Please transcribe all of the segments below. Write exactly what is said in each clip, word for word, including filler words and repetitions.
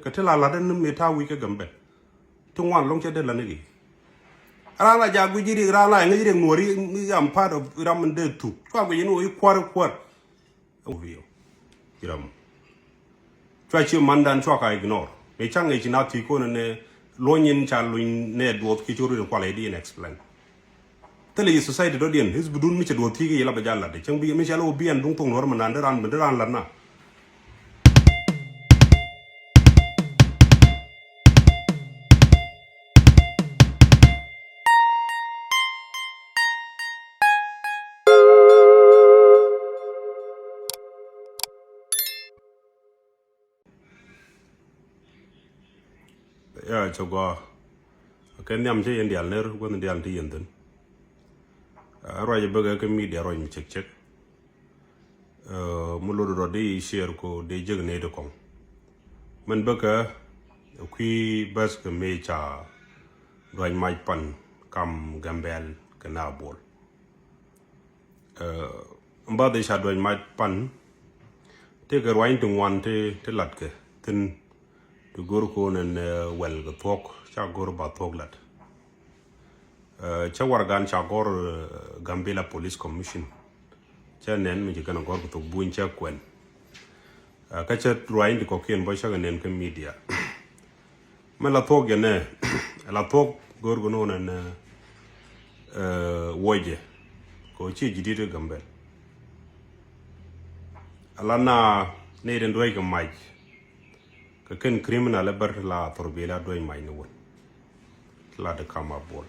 Kɛ ti la lat ni mi ta̱a̱ wi̱c kä Gambɛl. Ti ŋuan lɔŋ cɛ dee la ni kɛ. Raan la jaak guic ji̱ riɛk, raan la ŋäc riɛk nuɔ̱ɔ̱ri, mi am part of ram in dee thuk. Cua guic ni wä i̱ kuäär i̱ kuäär. Ji̱ ram. Cua ci mandan cua ka ignore. Mëë caŋ ëë ci na thiec kɔn ɛnɛ luɔ̱ny in ca luny nɛ duɔth ki ci ru in kual ɛ di in explain. Thilɛ yi society dɔ̱diɛn, hizbudun mi cɛ duɔth thiec kɛ yi la bɛ jal lat. Cäŋ bi mi cɛ lɛ wä bi ɛn duŋ thok nuɔ̱ɔ̱r mandan di raan bi di raan lat na. Ya cɛ gɔaa. Kɛ nhiam cɛ yɛn diaal ner gua̱th diaal ti yɛn thi̱n. Ɛ ruac bäkɛ kɛ media ruac mi cek cek. Ɛ mi lot rɔ di share ko di jek ni di kɔŋ. Mɛn bäkɛ kui̱ bäth kɛ mi ca duac mac pan kam Gambɛl kɛ na bol. Ɛ mbath ca duac mac pan. Tëëkɛ ruany ti ŋuan ti ti latkɛ thi̱n. Ti go̱r ko̱n ɛn ɛ wɛl kɛ thuɔ̱k ca go̱r ba thuɔ̱k lat. Ɛ cä warɛgan ca gɔr ɛ Gambela Police Commission. Cä nɛn mi ci kɛn a gɔr kɛ thok buny cä kuɛn. Ɛ kä cä ruany ti kɔkiɛn bä cä kɛ nɛn kä media. Mɛ la thuɔk jɛ nɛ la thuɔk go̱r kɛ no̱o̱n ɛn ɛ wuɔcɛ kɛ ci ji̱ di̱t kä Gambel. Ala na nɛy den duäc kɛ mac. Kɛ kɛn criminal ɛ bär ti la thor biɛl a duäc mac ni wän. Ti la di kam a buɔl.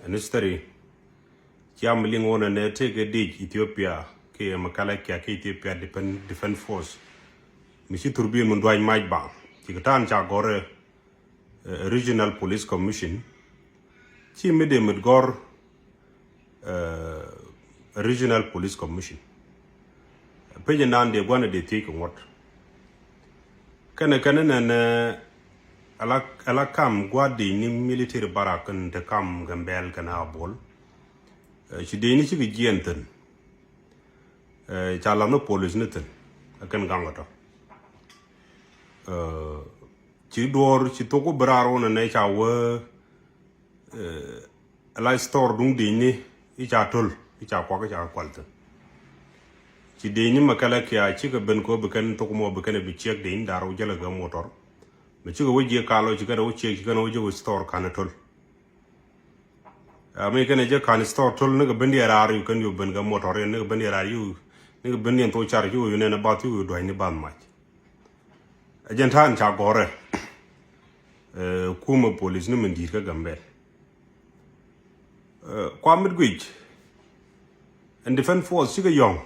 Ɛn history. Ciam liŋ wä nɛ nɛ tëëkɛ dic Ethiopia kɛ mɛ kɛlɛ kia kɛ Ethiopia Defense Force. Mi ci thur biɛl mi duac mac baŋ ci kɛ ta̱a̱n ca gɔrɛ. Regional Police Commission. Ci mi dee mit gɔr Regional Police Commission. Pecɛ naan dee gua̱n dee thiec kɛ ŋuɔ̱t. Kɛnɛ kɛnɛ nɛnɛ ala kam gua̱di̱ny ni military barak kɛn te kam Gambel kɛn a buɔl. Ci dee ni cikɛ jiɛn thi̱n. Ca lath ni police ni thi̱n a kɛn gaŋ kɛ tɔ. Ci duɔ̱ɔ̱r ci thok wä bi raar wä nɛ nɛ ca wä. La store duŋ di̱ny ni i̱ ca to̱l i̱ ca kuak i̱ ca kual thi̱n. Ci di̱ny ni mɛ kɛlɛ kia cikɛ ben kɛ wä bi kɛn thok mɔ bi kɛn bi ciɛk di̱ny dar wä jälɛ kɛ motor. Mɛ cikɛ wä jiɛ kal wä ci kɛn wä ciɛk ci kɛn wä jiɛ wä store kan to̱l. A mi kɛn jɛ kan store to̱l ni kɛ ben diɛ raar yu kɛn yu ben kɛ motor yɛn ni kɛ ben diɛ raar yu ni kɛ ben diɛ thok car yu yu nɛn bath yu yu dua̱ny ni bath mac. Ɛ jɛn ta̱a̱n ca gɔ̱rɛ. Kumɛ police ni min di̱i̱t kä Gambel. Kuam mit guic. Ɛn defense force cikɛ yɔ̱ŋ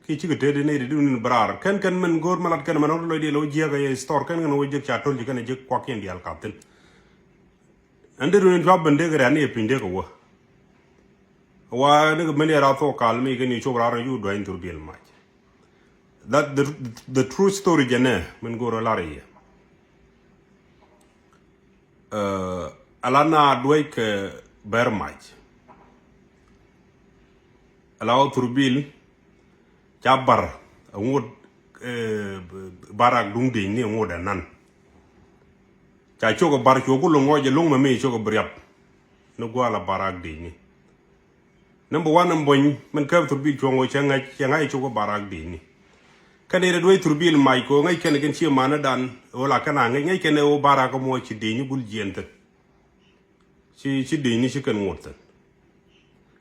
ki cikɛ tëëdi nɛy ti di wun in bɛ raar kɛn kɛn min go̱o̱r mɛ lat kɛn mɛn ɣän lɔcdiɛn lɛ wä jiäk ɛ store kɛn kɛn wä jiäk ca to̱l ci kɛn ɛ jiäk kuak kiɛn diaal kap thi̱n. Ɛn dee run in cuap ben dee kɛ rɛ̈t ni ɛ piny dee kɛ wä. Wa ni kɛ ben dee raar thok kal mi kɛn i̱ cop raar in cu dua̱ny thur biɛl mac. That the, the true story jɛ nɛ min go̱o̱r lar i̱ yɛ. Ala na duec kɛ bɛr mac. Ala wä thurbil ca bar aŋot barak duŋ di̱ny ni aŋot anan. Ca cok a bar cok ku loŋ ŋɔc a loŋ mɛ mi cok a bi riap. Ni gua̱a̱l a barak di̱ny ni. Number one, ɛn buɔ̱ny min käp thurbil cuɔ̱ŋ ɣöö cɛ ŋa̱c cɛ ŋa̱c cok a barak di̱ny ni. Kɛn irɛ duec thurbil mac kɛ ɣöö ŋäc kɛn kɛn cie manädan ɣöö la kɛn a ŋäc ŋäc kɛn ɛ ɣöö barak kä muɔc ci di̱ny ni gul jiɛn thi̱n. Ci ci di̱ny ni ci kɛn ŋot thi̱n.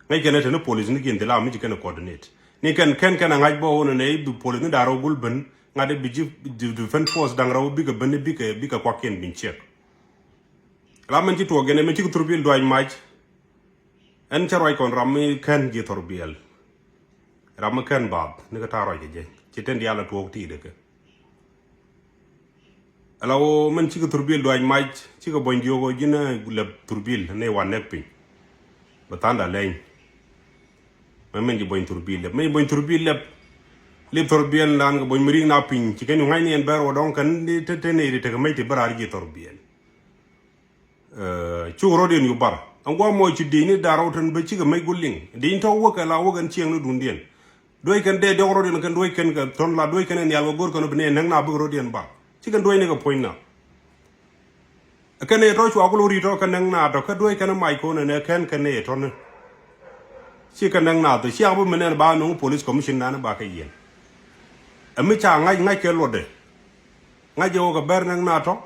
Ŋäc kɛn ɛ te ni police ni kiɛn thil a mi ci kɛn ɛ coordinate ni kɛn kɛn kɛn a ŋa̱c bä ɣöö nɛ nɛ i̱ bi police ni da̱r ɣöö gul ben ŋa̱t i̱ bi ji̱ defense force da̱ŋ rɛw bikɛ ben i̱ bikɛ bikɛ kuakiɛn bin ciɛk. La mɛn ci tuɔɔk gɛn ɛ mɛn cikɛ thurbil duac mac. Ɛn cä ruac kɔn ram mi kɛn ji̱ thurbil. Ram mi kɛn bath ni kɛ ta̱a̱ ruac kɛ jɛ ci ten diaal a tuɔɔk ti̱i̱t ɛ kɛ. Ala ɣöö mɛn cikɛ thurbil duac mac cikɛ buɔ̱ny diöök ɣöö ji̱n ɛ lɛp thurbil ni wan nɛk piny. Bɛ tha̱a̱ŋda lɛny. Mɛn mɛn ji̱ buɔ̱ny thurbil lɛp mɛn ji̱ buɔ̱ny thurbil lɛp. Lip thurbil nan kɛ buɔ̱ny mi ri̱ŋ na piny ci kɛn yu ŋa̱cni ɛn bɛr wä dɔ̱ŋ kɛn te te nɛy ri tekɛ mɛc ti bä raar ji̱ thurbil. Cuk rɔ̱diɛn yu bar ɛn guɔ mɔ ci di̱i̱ni da̱r rɔw tɛn bä cikɛ mec guliŋ di̱i̱ni tɔ̱ wäkɛ la wäkɛn cieŋ ni duundiɛn. Duec kɛn dee diɔk rɔ̱diɛn kɛn duec kɛn kɛ tɔ̱n la duec kɛn ɛ nhial kɛ go̱r kɛn bi ni ɛ näk na bik rɔ̱diɛn bar. Cikɛ duɔ̱cni kɛ puɔ̱ny na. Kɛn ɛ tɔ cua ku lo̱r i̱ tɔ kɛ nɛŋ na tɔ kɛ duɔ̱c kɛn mac ko̱n ɛn ɛ kɛn kɛn ɛ tɔ ni. Ci kɛ nɛŋ na tɔ ciak bi mi nɛn ba no̱ŋ police commission nan ba kɛ yiɛn. Ɛ mi ca ŋa̱c ŋa̱c kɛ luɔtdɛ. Ŋa̱c jɛ wä kɛ bɛr nɛŋ na tɔ.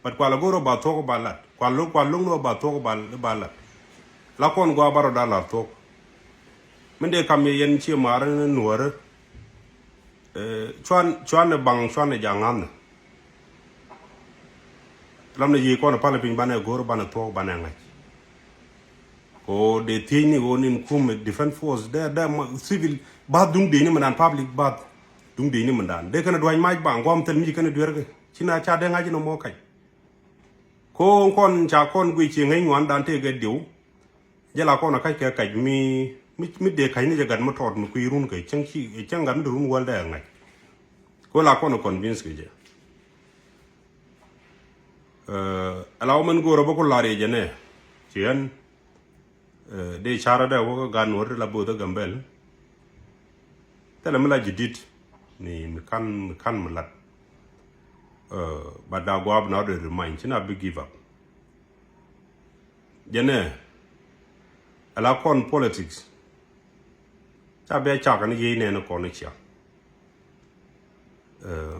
But kual a go̱r ɔ ba thuɔ̱k ba lat. Kual lo̱ŋ kual lo̱ŋ ni ɔ ba thuɔ̱k ba ba lat. La kɔn gua ba rɔ da la thuɔ̱k. Min dee kam yɛ yɛn ci ma̱a̱r ni nuɔ̱ɔ̱rä. Cuan cuan ni baŋ cuan ni jaŋ ŋa̱n. Lam ni yi kɔn pal piny banɛ go̱r banɛ thuɔ̱k banɛ ŋa̱c. Ko dee thiecni ɣöö nin kum defense force dee dee civil bath duŋ dee ni mɛ dan public bath duŋ dee ni mɛ dan dee kɛn dua̱ny mac baŋ guam thil mi ci kɛn duer kɛ ci na ca dee ŋa̱c ni mɔ kac. Ko kɔn ca kɔn guic ci ŋäc ŋuan dan tëë gɛ diw. Jɛ la kɔn a kac kɛ kac mi mi mi dee kac ni jɛ gat mi tɔɔt mi kui̱ run kɛ cäŋ ci cäŋ gat mi dee run wäl dee a ŋa̱c. Ko la kɔn a convince kɛ jɛ. Ɛ la wä mɛn go̱o̱r a bä ku lar yɛ jɛ nɛ ci ɛn. Dee carä dee wä kä gat nuɔr ti la bo̱o̱th a Gambɛl. Thilɛ mi la ji̱ di̱t ni mi kan mi kan mi lat. But da gua̱a̱p na dee remind ci na bi give up. Jɛnɛ ala kɔn politics. Ca bia cak ni yiey nɛn kɔn cia.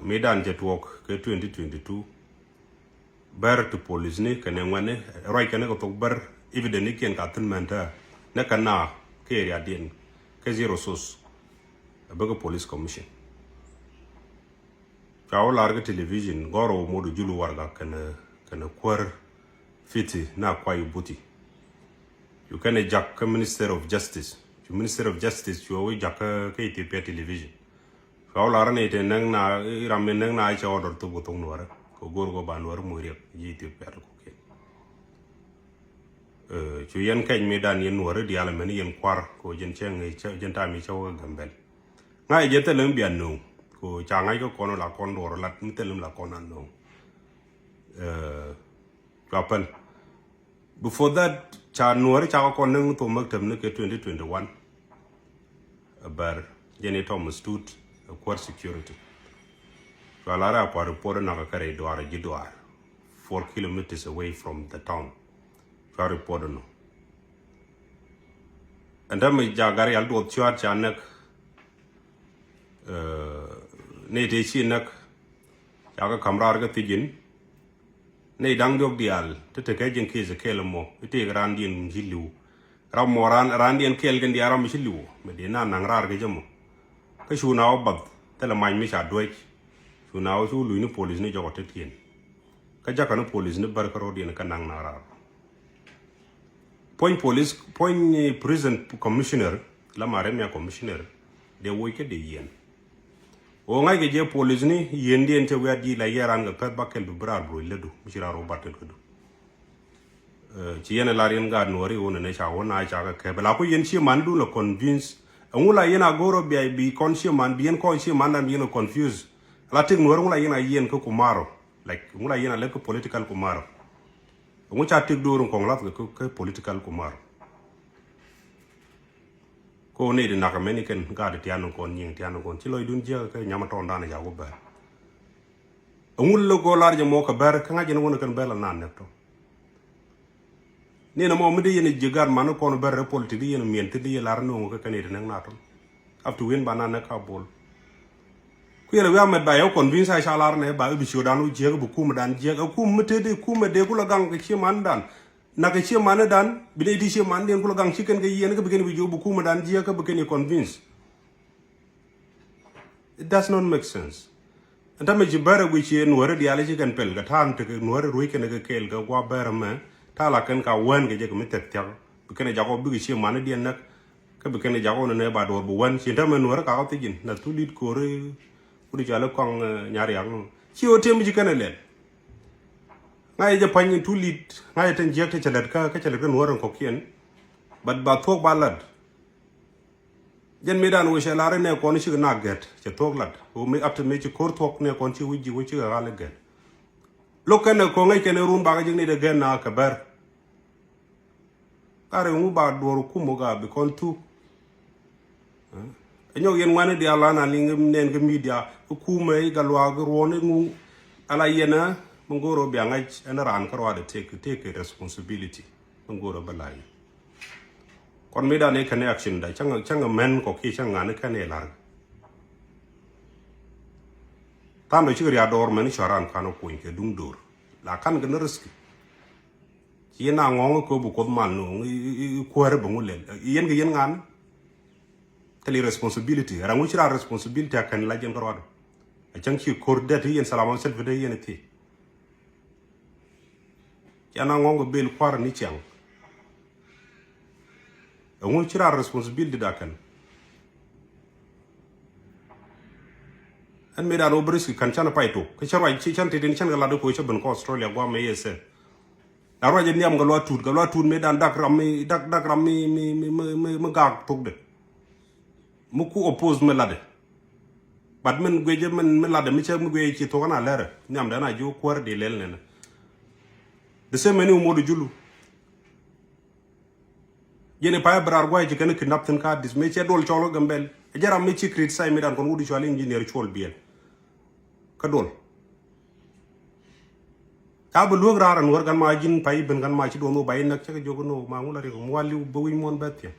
Mi dan cɛ tuɔk kɛ twenty twenty two. Bɛr ti police ni kɛnɛ ŋuɛni ruac kɛnɛ kɛ thok bɛr evidence ni kiɛn ka thin mɛn tɛ. Nɛ kɛ na kɛ area diɛn kɛ zero source. A bɛ kɛ police commission. Ca wä lar kä television gɔr wä modo julu warga kɛnɛ kɛnɛ kuär fiti na kuay buti. Cu kɛnɛ jak kä Minister of Justice. Cu Minister of Justice cu wä jak kä Ethiopia television. Ca wä lar ni te nɛŋ na iram mi nɛŋ na cɛ order thop kɛ thok nuɔrɛ kɛ gor kɔ ba nuɔrɛ moy riɛk ji Ethiopia to kokin. Cu yɛn kɛc mi dan yɛn nuɔrɛ dial mɛn yɛn kuar kɔ jɛn cɛ ŋɛ jɛn tam mi cɛ wä Gambɛl. Ŋa̱c jɛ thilɛ mi bia no̱o̱ŋ ko ca ŋa̱c kä kɔn la kɔn duɔr lat mi thilɛ mi la kɔn a no̱o̱ŋ. Cua päl. Before that ca nuɔri ca kä kɔn ni thok maktab ni kɛ twenty twenty one. Bär jɛn i̱ Thomas Tut a kuäär security. Cua la rɛ a puar report ni nakä kɛ rɛy duaar ji̱ duaar four kilometers away from the town. Cua report ni nɔ. Ɛn täämɛ jagar yal duɔth cuaat ca näk. Ni tëë ci näk. Ca kä ka̱m raar kä thi̱ji̱n. Ni da̱ŋ diɔk diaal ti tekɛ ji̱n ki̱i̱c kɛɛl mɔ i̱ tëëk raandiɛn ci li̱w. Ram mɔ raan raandiɛn kɛɛl kɛn diaal ram mi ci li̱w mɛ dee na naŋ raar kɛ jɛ mɔ. Kä cu na wä bath thilɛ mac mi ca duec. Cu na wä cu luc ni police ni jɔk a tetkiɛn. Kä jakä ni police ni bär kä ro̱diɛn kä naŋ na raar. Puɔ̱ny police puɔ̱ny prison commissioner la Maremia commissioner dee woc kä dee yiɛn. Ɣöö ŋa̱ckɛ jɛ police ni yiëndiɛn cɛ wiat ji̱ la yɛn raan kɛ pɛth ba kɛl bi bi raar bi roc lätdu mi ci raar wä bat kɛn kädu. Ci yɛn ɛ lar yɛn gaat nuɔ̱ɔ̱ri ɣöö nɛnɛ ca wä na ca kɛ kɛp la ku yɛn ci mandun la convince. Ɛŋu la yɛn a go̱o̱r ɔ bia bi kɔn ci man bi yɛn kɔn ci mandan bi yɛn ɛ confuse. La tik nuɔ̱ɔ̱ri ŋu la yɛn a yɛn kä kumaro. Like ŋu la yɛn a lek kä political kumaro. Ŋu ca tik do̱r in kɔŋ lath kɛ kä political kumar. Ko ni di nak mɛni kɛn gaat tian in kɔn nyiŋ tian in kɔn ci lɔcdun jiäk kɛ nyam a tɔɔndan a ca wä bɛr. Ŋu lɛ ko lar jɛ mɔ kɛ bɛr kä ŋa̱c in wun kɛn bɛr la nan nɛk tɔ. Ni na mɔ mi di yɛn ji̱ gaat man in kɔn bɛr rɛ politik di yɛn miɛn ti di yɛ lar ni ŋu kɛ kɛn it nɛk na tɔ. Up to win ba na nɛ ka bol. Ku yɛn wi̱i̱ amɛt ba yɛ convince a ca lar nɛ ba i̱ bi ciötdan wä jiäk bi kumɛdan jiäk ɛ kum mi tëëdi kumɛ dee ku la gaŋ kɛ ciëmandan. Nak kɛ ciëmandan bi nɛ ti ciëmandiɛn ku la gaŋ ci kɛn kɛ yiɛn kä bi kɛn bi jiök bi kumɛdan jiäk kä bi kɛn yɛ convince. It does not make sense. Ɛn tamɛ ci bɛrɛ guic ci nuɔ̱ɔ̱ri diaal ci kɛn pɛl kɛ ta̱a̱n tekɛ nuɔ̱ɔ̱ri ruec kɛn kɛ kɛɛl kɛ gua̱a̱ bɛrɛ mɛ ta̱a̱ la kɛn ka wään kɛ jɛ kɛ mi thɛk thia̱k bi kɛn jakɔ bikɛ ciëmanidiɛn näk. Kä bi kɛn jakɔ ni nɛ ba duɔ̱ɔ̱r bi wään ci tamɛ nuɔ̱ɔ̱ri kakɔ thiec in na thul it ko̱ri. Wut i̱ cɔal i̱ kɔaŋ nyariaŋ ci ɣöö tiɛm ci kɛn ɛ lɛl. Ŋa̱c jɛ pa̱ny in thul it ŋa̱c jɛ tin jiäk ti cɛ lät kä kä cɛ lät kä nuɔ̱ɔ̱ri in kɔ̱kiɛn. But ba thuɔ̱k ba lät. Jɛn mëëdan wec cɛ lar inɛ kɔn cikɛ na gɛt cɛ thuɔ̱k lat ɣöö mëë apti mëë ci ko̱r thuɔ̱k inɛ kɔn ci wi̱c ji̱ wec cikɛ ɣal i̱ gɛt. Lo̱k kɛn ɛ ko̱ŋ ŋäc kɛn ɛ run bakɛ ji̱k ni dee gɛn na kɛ bɛr. Kar ɛ ŋu ba duɔr kum ɔ ga bi kɔn thuk. Ɛ nyɔk yɛn ŋuani diaal lan a liŋ nɛn kɛ midia ɛ kumɛ i̱ ga luaak i̱ ruɔn i̱ ŋu. Ala yɛn ɛ mi go̱o̱r ɔ bia ŋa̱c ɛn raan kä ruaadɛ take take responsibility. Mi go̱o̱r ɔ bä la yɛn kɔn mi dan i̱ kɛn action da cäŋ cäŋ mɛn kɔ kiɛ cäŋ ŋa̱n i̱ kɛn i̱ la̱r. Than dɔ cikɛ ria̱a̱ dɔɔr mɛn i̱ cɔ̱ran kan ɔ kuny kɛ duŋ do̱r la kan kɛ ni riski. Ci yɛn a ŋɔ̱ŋ i̱ köp i̱ kuoth mal no̱o̱ŋ i̱ kuäär i̱ bä ŋu lɛl i̱ yɛn kɛ yɛn ŋa̱n. Thil i̱ responsibility raŋ wi̱c ci raar responsibility a kɛn la jɛn kä ruaadɔ. A cäŋ ci ko̱r dɛt i̱ yɛn salama self dee yɛn i̱ thiec. Cɛn a ŋɔ̱ŋ kɛ bel kua̱r ni ciaŋ. Ɛŋu ci raar responsibility da kɛn. Ɛn mëë dan wä bä risk kɛn cän pay tok kä cä ruac ci cän titin cän kɛ lat i̱ ko̱ cä ben kä Australia guam mɛ yɛ sɛ. Na ruac in nhiam kɛ luac tut kɛ luac tut mëë dan dak ram mi dak dak ram mi mi mi mi mi mi gaak thokdɛ. Mi ku oppose mi latdɛ. But min guecä min mi latdɛ mi cä mi guecä ci thok an a lɛrɛ nhiamdɛ an a ji̱ wä kuäär di lɛl nɛnɛ. The same mɛni wä modu julu. Jɛn i̱ payä bɛ raar gua̱c ci kɛn kidnap thi̱n ka dis mëë cɛ duɔl cɔl kä Gambɛl. Ɛ jɛ ram mëë ci create say mi dan kɔn wut i̱ cual engineer cuɔl biɛl. Kä duɔl ca bi luek raar ɛn wär gan ma ji̱n pay ben gan ma ci duɔn wä ba inäk cä kɛ jiök ni wä ma ŋu la riɛk mi wal li̱w bä wi̱c muɔ̱n bɛ thiɛn.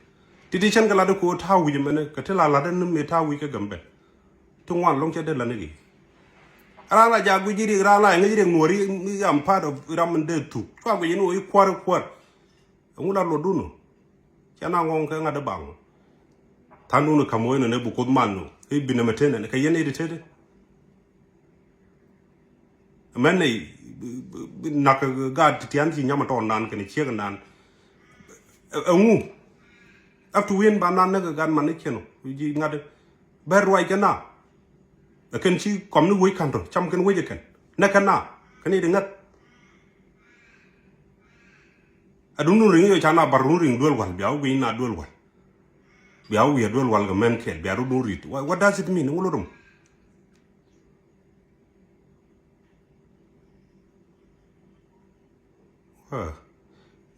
Ti̱ti̱ cɛn kɛ lat i̱ ko̱ ta̱a̱ wi̱c ɛmɛnɛ kɛ ti la lat ɛn ni mëë ta̱a̱ wi̱c kä Gambɛl. Ti ŋuan lɔŋ cɛ dee lat ni kɛ. Raan la jaak guic riɛk raan la ŋäc riɛk nuɔ̱ɔ̱ri. Am part of ram in dee thuk cua guic ni wä i̱ kuäär i̱ kuäär. Ɛŋu la luɔtdun ɔ? Cɛ na ŋɔŋ kɛ ŋa̱t i̱ baŋ ɔ. Tha̱a̱ŋdun i̱ ka̱m wee nɔnɛ bi kuoth man ɔ i̱ bi nɛmɛ tetnɛ kɛ yɛn i̱ ti tetdɛ. Mɛn nɛy nak gaat ti tian ci nyam ɛ tɔɔn nan kɛn ciek nan. Ɛŋu? Ɛp ti wien ba nan näk ɛ gaat man i̱ ciɛn ɔ ji̱ ŋa̱t i̱ bɛr ruac kɛ na. Ɛ kɛn ci kɔm ni wec ka̱n tɔ cam kɛn wec ɛ kɛn näk kɛ na kɛn i̱ ti ŋäth. Adun dun riŋ yɔ ca na bar dun riŋ duel wal bia wi̱i̱ na duel wal. Bia wi̱i̱ duel wal kɛ mɛn kɛl bia dun dun rit. What, what does it mean? Ŋu lodum.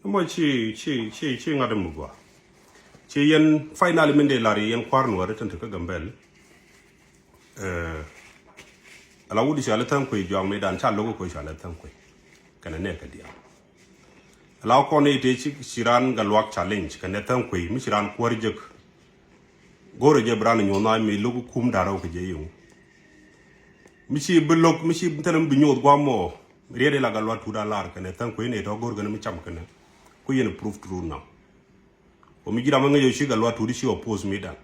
Mɔ ci ci ci ci ŋa̱t mi gua. Ci yɛn finally min dee lar yɛn kuar nuɔri tɛn ti kä Gambɛl. Ala wut i̱ cɔal i̱ tha̱a̱ŋ kuey juak mëëdan ca lo̱k i̱ kuey cɔal i̱ tha̱a̱ŋ kuey. Kɛnɛ nɛɛkä diaal. Ala kɔn i̱ tëë ci ci raan Gatluak challenge kɛnɛ tha̱a̱ŋ kuey mi ci raan kuäär jek. Go̱o̱rɛ jɛ bi raan nyuɔ̱th na mi lo̱k kum da̱rä wä kɛ jɛ yio̱ŋ. Mi ci bi lo̱k mi ci thilɛ mi bi nyuɔ̱th gua̱a̱m mɔ. Riet ila Gatluak tuut a lar kɛnɛ tha̱a̱ŋ kuey nɛy tɔ̱ go̱o̱r kɛnɛ mi cam kɛnɛ. Ku yɛn proof through now. Kɔ mi ji̱ ram mi ŋäc ɔ ci Gatluak tuut ci oppose mi dan.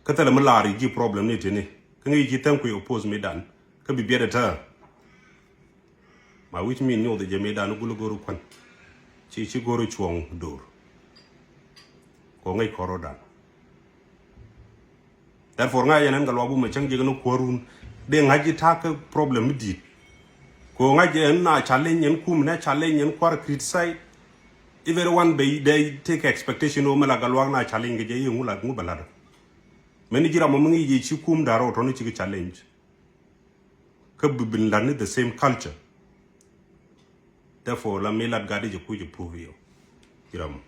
Kä thilɛ mi laar i̱ ji̱ problem ni tini kä ŋäc ci tha̱a̱ŋ kui̱ oppose mi dan. Kä bi biɛt ɛ tääk. Ma wi̱c mi nyuɔth jɛ mi dan gul go̱r kuän. Ci ci go̱r cuɔ̱ŋ do̱r. Kɔ ŋäc kɔr ɔ dan. Therefore ŋa̱c ɛn ɛn Gatluak bumɛ cäŋ jek ni kuäärun. Dee ŋa̱c ji̱ ta̱a̱ kä problem mi di̱i̱t. Kɔ ŋa̱c ɛn na challenge ɛn kum nɛ challenge ɛn kua̱r criticize. Everyone bɛ dee take expectation ɔ mɛ la Gatluak na challenge kɛ jɛ i̱ ŋu la ŋu bɛ lat ɔ. Mɛni ji̱ ram ɔ mi ŋi̱i̱c i̱ ci kum da̱r ɔ tɔ̱ni cikɛ challenge. Kä bi bin lat ni the same culture. Therefore la mi lat gat i̱ jɛ kuc i̱ prove yɔ. Ji̱ ram ɔ.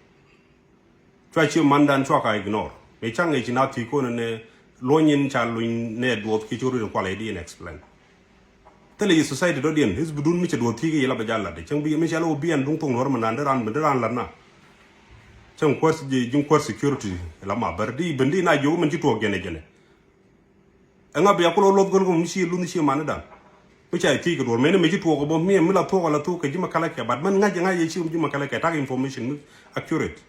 Cua ci mandan cua ka ignore. Mɛ caŋ i̱ ci na thi̱i̱ ko̱n nɛ luɔ̱ny in ca luny nɛ duɔth ki̱ ci ru in kual i̱ di in explain. Thilɛ yi society dɔ̱diɛn is bi dun mi cɛ duɔth thi̱i̱k i̱ la bɛ jal lat i̱ cäŋ bi mi cɛ lɛ wä bi ɛn duŋ thok nuɔr mi nan di ran bi di ran lat na. Cäŋ kuäär jiŋ kuäär security la ma bär di ben di na jiök min ci tuɔɔk jɛnɛ jɛnɛ. Ɛŋa bia kulɔ loth gol kum mi ci luth ci mani dan. Mi ca thiec kɛ duɔr mɛni mi ci tuɔk bä mi mi la thuɔk la thuɔk kɛ ji̱ ma kala kɛ bat mɛn ŋa̱c ŋa̱c ci ji̱ ma kala kɛ tak information mi accurate.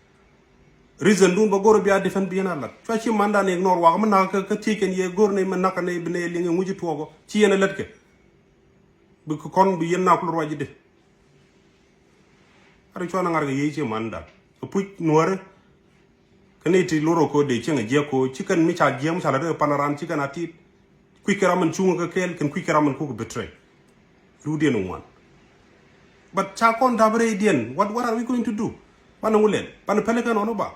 Reason dun bä gor bia defend bi na lat cua ci man dan ignore wak mi nak kɛ thiec kɛn ye gor ne mi nak ne bi ne liŋ ŋu ci tuɔk ci yɛn lat kɛ. Bi kɔn bi yɛn nak kulɔ ruac de. Ar cua na ŋar kɛ ye ci man dan. Kɛ puc nuɔre. Kɛn i̱ ti lorok ko dee cieŋ a jiɛk ko ci kɛn mi ca jiɛk mi ca la dee pan ran ci kɛn a tit. Kui̱ kɛ ram in cuŋ kɛ kɛɛl kɛn kui̱ kɛ ram in kuk betray. Rudiɛn ŋuan. But ca kɔn dap rɛy diɛn what what are we going to do? Ban ŋu lɛl ban pɛlɛ kɛn ɔn ba.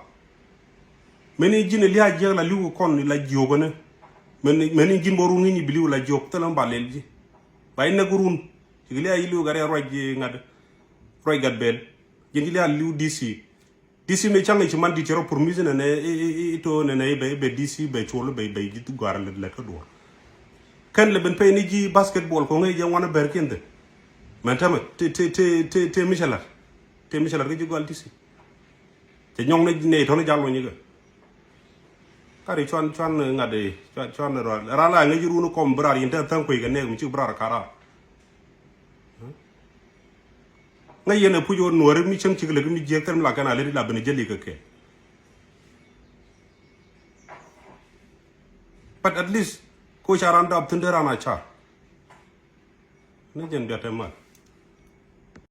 Mɛni ji̱n lia jiɛk la li̱w kɔn la jiok kɛn. Mɛni mɛni ji̱n bɔ run ŋi̱ny bi li̱w la jiok thilɛ ba lɛl ji̱. Ba inɛ ku run. Ci lia yi li̱w gat rɛy ruac ŋa̱t. Ruac gat bɛl. Ji̱n ci lia li̱w D C. D C mi caŋ i̱ ci man di̱t cɛ rɔ promise nɛnɛ i̱ to nɛnɛ i̱ bɛ i̱ bɛ D C bɛ cuɔl i̱ bɛ bɛ ji̱ gua̱a̱r lɛt lɛt kä duɔ̱ɔ̱r. Kɛn lɛ ben pɛy ni ji̱ basketball kɔŋ ɛ jɛ ŋuan ɛ bɛr kiɛn thi̱n. Mɛn tämɛ tëë tëë tëë tëë tëë mi cɛ la̱t. Tëë mi cɛ la̱t kä ji̱ gɔal ti si. Cɛ nyɔŋ ni nɛy tɔ̱ni jal wä nyikä. Kari cuan cuan ŋa̱t i̱ cuan cuan rɔal ral a ŋäc run kɔm bi raar yin te tha̱ŋ kuec kɛ nɛɛk mi cik bi raar ka̱ raar. Ŋäc yɛn ɛ puc ɣöö nuɔ̱ɔ̱ri mi cäŋ cik lɛ ki mi jiɛk thil mi la kɛn a lät ila ben jeli kɛ kɛ. But at least ko ca ran dap thin te ran a ca. Ni jɛn biat te mal.